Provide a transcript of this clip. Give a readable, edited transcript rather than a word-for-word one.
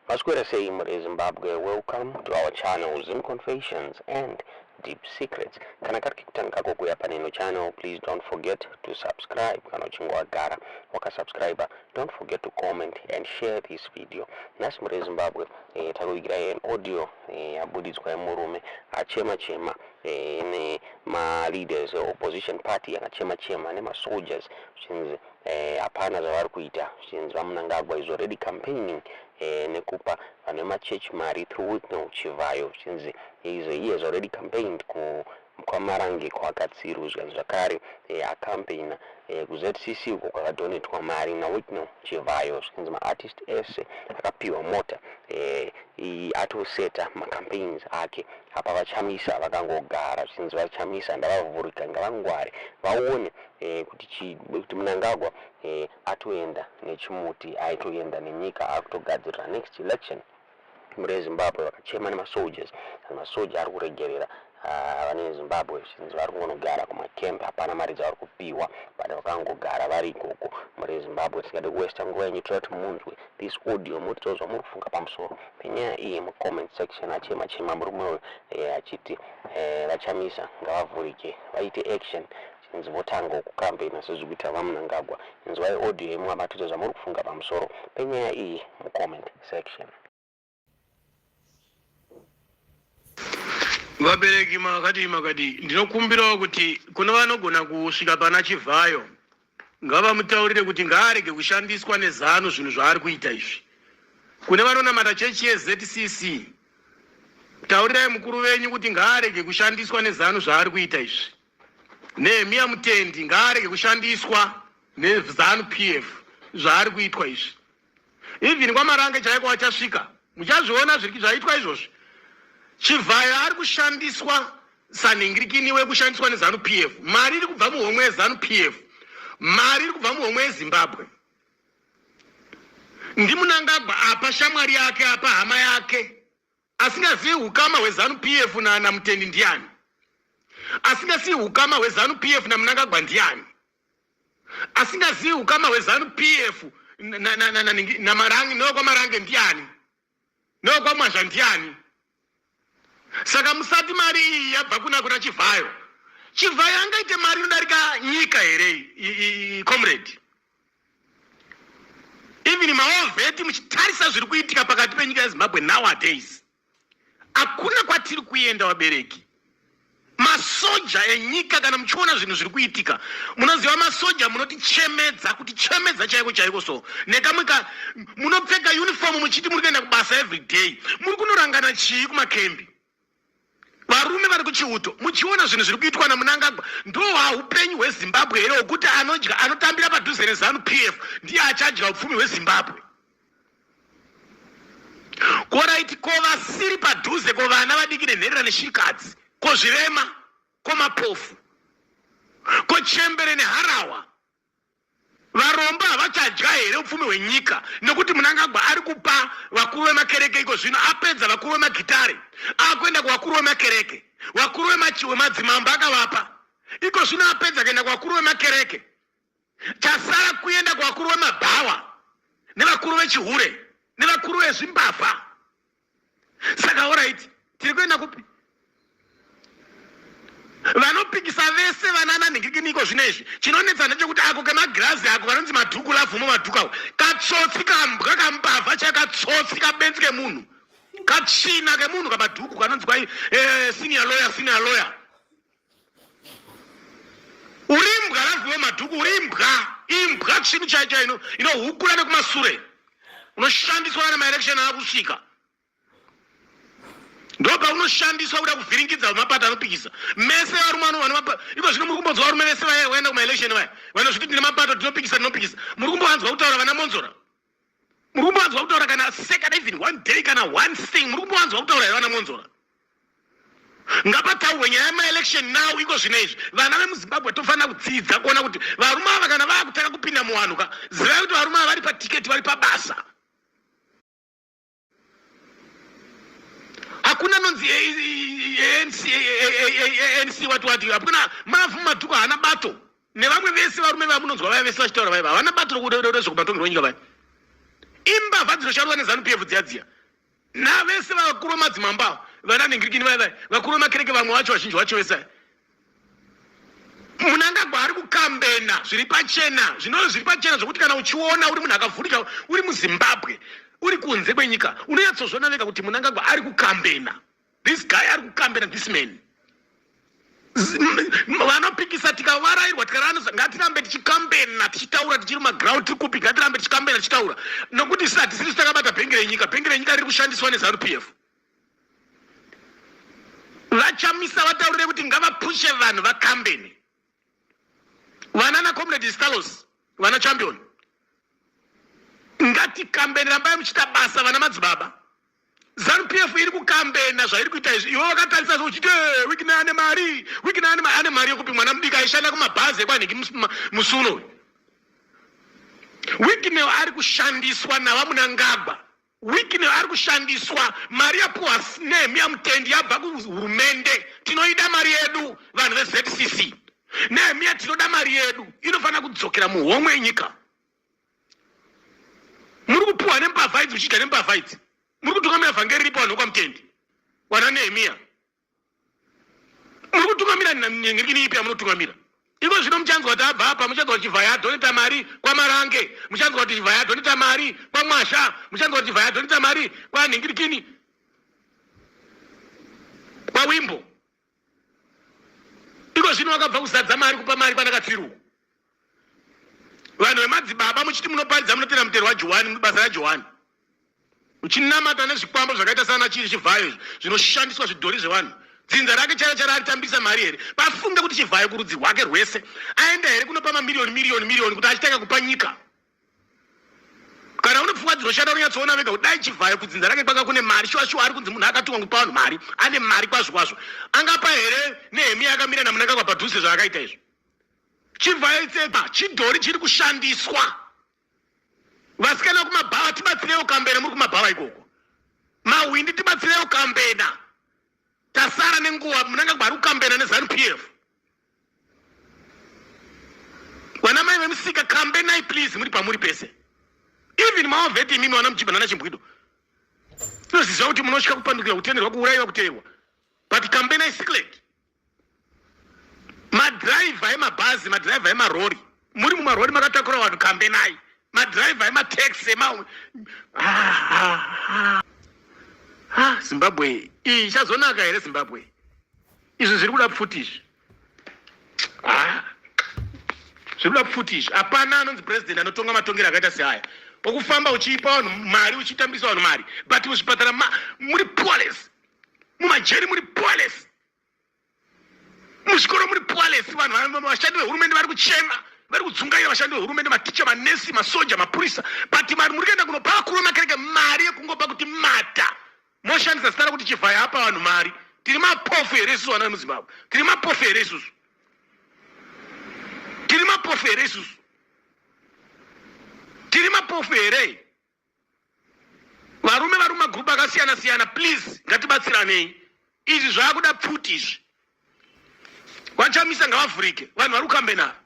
Maswera sei mhuri yeZimbabwe, welcome to our channel Zim Confessions and Deep Secrets. Kana kari kekutanga kako kuuya pane ino channel, please don't forget to subscribe. Kana uchinge wagara wakasubscribe, don't forget to comment and share this video. Nhasi mhuri yeZimbabwe eh, takuvigirai an audio eh, yabuditswa yemurume achema chema eh, nemaleaders opposition party akachema chema nemasoldiers zvichinzi eh, hapana zvavari kuita zvichinzi vamunangagwa is already campaigning eh, nekupa vanhu vemachechi mari through Wicknell Chivhayo zvichinzi he has already campaigned ku kwaMarange kwaKatsiru zvikanzi zvakare eh, acampaigna eh, kuZCC uko kwakadonetwa mari naWicknell Chivhayo zvikanzi maartist ese akapiwa mota eh, atoseta macampaigns ake apa vachamisa vakangogara zvichinzi vachamisa ndavavhurika ngavangware vaone eh, kuti, chi, kuti Mnangagwa eh, atoenda nechimuti aitoenda nenyika akutogadzirira next election mhuri yezimbabwe vakachema nemasoldiers masoja ari kuregerera ah, vane zimbabwe zvinzi vari kungonogara kumacamp hapana mari dzavari kupiwa but vakangogara vari ikoko mhuri yezimbabwe tisingade kuwesta nguva yenyu toda kuti munzwe this audio mutiudzawo zvamuri kufunga pamusoro penyaya iyi mucomment section achema chema murume uyu eh, achiti eh, vachamisa ngavavhurike vaite action chinzi votanga kucampaigna sezviri kuita vamunangagwa inzwai audio yemwe matiudza zvamuri kufunga pamusoro penyaya iyi mucomment section. Vabereki makadii makadii, ndinokumbirawo kuti kune vanogona kusvika pana Chivhayo ngavamutaurire kuti ngaarege kushandiswa neZanu zvinhu zvaari kuita izvi. Kune vanonamata chechi yeZCC taurirai mukuru venyu kuti ngaarege kushandiswa neZanu zvaari kuita izvi. Nehemia Mutendi ngaarege kushandiswa neZanu PF zvaari kuitwa izvi. Even kwaMarange chaiko vachasvika muchazviona zviri zvaitwa izvozvi. Chivhayo ari kushandiswa sanhingirikini wekushandiswa neZanu PF. Mari iri kubva muhomwe yeZanu PF. Mari iri kubva muhomwe yeZimbabwe. NdiMunangagwa apa shamwari yake apa hama yake. Asingazivi hukama hweZanu PF na naMutendi ndiani? Asingazivi hukama hweZanu PF naMnangagwa ndiani? Asingazivi hukama hweZanu PF naMarange newekwaMarange ndiani? NewekwaMwazha ndiani? Saka musati mari iyi yabva kuna kuna Chivhayo. Chivhayo angaite mari inodarika nyika here comrade? Even maovheti muchitarisa zviri kuitika pakati penyika yeZimbabwe nowadays, hakuna kwatiri kuenda vabereki. Masoja enyika kana muchiona zvinhu zviri kuitika, munoziva masoja munotichemedza, kutichemedza chaiko chaiko. So nekamwe ka munopfeka uniform muchiti muri kuenda kubasa every day, muri kunorangana chii kumakembi? Varume vari kuchiuto muchiona zvinhu zviri kuitwa naMunangagwa ndohaupenyu hweZimbabwe here hwekuti anodya anotambira padhuze neZanu PF ndiye achadya upfumi hweZimbabwe? Koraiti ko vasiri padhuze ko vana vadiki nenherera neshirikadzi ko zvirema ko mapofu ko chembere neharawa Varombo havachadya here upfumi hwenyika nekuti Mnangagwa ari kupa vakuru vemakereke iko zvino apedza vakuru vemagitare akuenda kuvakuru vemakereke vakuru vemadzimambo akavapa iko zvino apedza kuenda kuvakuru vemakereke chasara kuenda kuvakuru vemabhawa nevakuru vechihure nevakuru vezvimbavha saka orit tiri kuenda kupi vanopikisa vese vanana nhingikiniko zvino izvi chinonetsa ndechekuti ako kemagirazi ako kanonzi madhuku lavhumo madhuku ako katsotsi kambwa kambavha chakatsotsi kabenzi kemunhu katsvina kemunhu kamadhuku kanonzi kwai eh, senior lawyer senior lawyer urimbwa lavhumo madhuku urimbwa imbwa tsvinu chaiyo chaiyo inohukura nekumasure unoshandiswa kana maelection akusvika ndopaunoshandiswa kuda kuvhiringidza mapato anopikisa mese varume ano iko zvino muri kumbonzwa varume vese vaya vaenda kumaelection vaya vanozviti tine mapato tinopikisa tinopikisa muri kumbovanzwa kutaura vana monzora muri kumbovanzwa kutaura kana second even one day kana one thing muri kumbovanzwa kutaura here vana monzora ngapataurwe nyaya yemaelection now iko zvino izvi vana vemuzimbabwe tofanira kudzidza kuona kuti varume ava kana vaakutanga kupinda muvanhu ka zivai kuti varume ava vari patiketi vari pabasa hakuna nonzi anc anc wati wati hakuna mavhu madhuku haana bato nevamwe vese varume vamunonzwa vaya vese vachitaura vaya havana bato rezvekumatongerwo enyika vaya imbavha dzinoshandwa nezanu pf dziya dziya. Navese vakuru vemadzimambo ava vana ningirikini vaya vaya vakuru vemakereke vamwe vacho vazhinji vacho vese Mnangagwa ari kukambena zviri pachena zvinove zviri pachena zvokuti kana uchiona uri munhu akavhurika uri muZimbabwe uri kunze kwenyika unonyatsozviona vega kuti Mnangagwa ari kukambena this guy ari kukambena this man vanopikisa tikavarairwa tikarana ngatirambe tichikambena tichitaura tichiri maground tiri kupi ngatirambe tichikambena tichitaura nokuti isu hatisiri takabata bhengi renyika bhengi renyika riri kushandiswa nezanu p f vachamisa vataurire kuti ngavapushe vanhu vakambene vana nacomrade stalos vana champion ngatikambene rambai muchiita basa vana madzibaba Zanu PF iri kukambena zvairi kuita izvi iwe wakatarisa zvo uchiti eh, Wicknell ane mari Wicknell ane mari ane mari yekupi mwana mudiki aishanda kumabhazi ekwanhiki musi uno Wicknell ari kushandiswa navaMunangagwa Wicknell ari kushandiswa mari yapuwa Nehemiah Mutendi yabva kuhurumende tinoida mari yedu vanhu veZCC Nehemiah tinoda mari yedu inofanira kudzokera muhomwe yenyika muri kupuwa nembavha idzi muchiita nembavha idzi muri kutungamira vhangeri ripo vanhu vekwamutendi wana nehemiya muri kutungamira nengirikini ipi yamunotungamira iko zvino muchanzwa kuti abva apa muchanzwa kuti chivhaya adoneta mari kwamarange muchanzwa kuti chivhaya adoneta mari kwamwasha muchanzwa kuti chivhaya adoneta mari kwanhingirikini kwawimbo iko zvino wakabva kuzadza mari kupa mari kwanakatsiru uku vanhu vemadzibaba muchiti munoparidza munotenda mutero wajohani basa rajohani uchinamata nezvikwambo zvakaita sana chiri chivhayo izvi zvinoshandiswa zvidhori zvevanhu dzinza rake chara chara aritambisa mari here pafunge kuti chivhayo kurudzi rwake rwese aenda here kunopa mamiriyoni miriyoni miriyoni kuti achitanga kupa nyika kana une pfungwa dzinoshanda unonyatsoona vega kuti dai chivhayo kudzinza rake kwanga kune mari shuwa shuwa ari kunzi munhu akatumwa kupa vanhu mari ane mari kwazvo kwazvo angapa here nehemiya akamira namunangagwa padhuze zvaakaita izvo chivhayo itsepa chidhori chiri kushandiswa vasikana kumabhawa tibatsirewo kambena muri kumabhawa ikoko mahwindi tibatsirewo kambena tasara nenguva munangagwa ari kukambena nezanu p f vana mai vemusika kambenai please muri pamuri pese even maovheti imimi vana mujibha nana chimbwido tinoziziva kuti munotya kupandukira kutenderwa kuurayiwa kuteerwa but kambenai secret madhiraivha emabhazi madhiraivha emarori muri mumarori makatakura vanhu kambenai madhiraivha emataxi ema ah, ah, ah. ah, zimbabwe iyi ichazonaka here zimbabwe izvi zviri kuda pfuti izvi ah, zviri kuda pfuti izvi hapana anonzi president anotonga matongero akaita seaya okufamba uchipa vanhu mari uchitambisa vanhu mari but muzvipatara muri poorless mumajeri muri poorless muzvikoro muri poorless vanhu vashandi vehurumende vari kuchema vari kudzungaira vashandi vehurumende maticha manesi masoja mapurisa but mari muri kuenda kunopa vakuru vemakereke mari yekungopa kuti mata moshandisa zita rekuti chivhaya apa vanhu mari tiri mapofu here isusu vana vemuzimbabwe tiri mapofu here isusu tiri mapofu here isusu tiri mapofu here varume vari mumagrupu akasiyana siyana please ngatibatsiranei izvi zvaakuda pfuti izvi vachamisa ngavavhurike vanhu vari kukambena.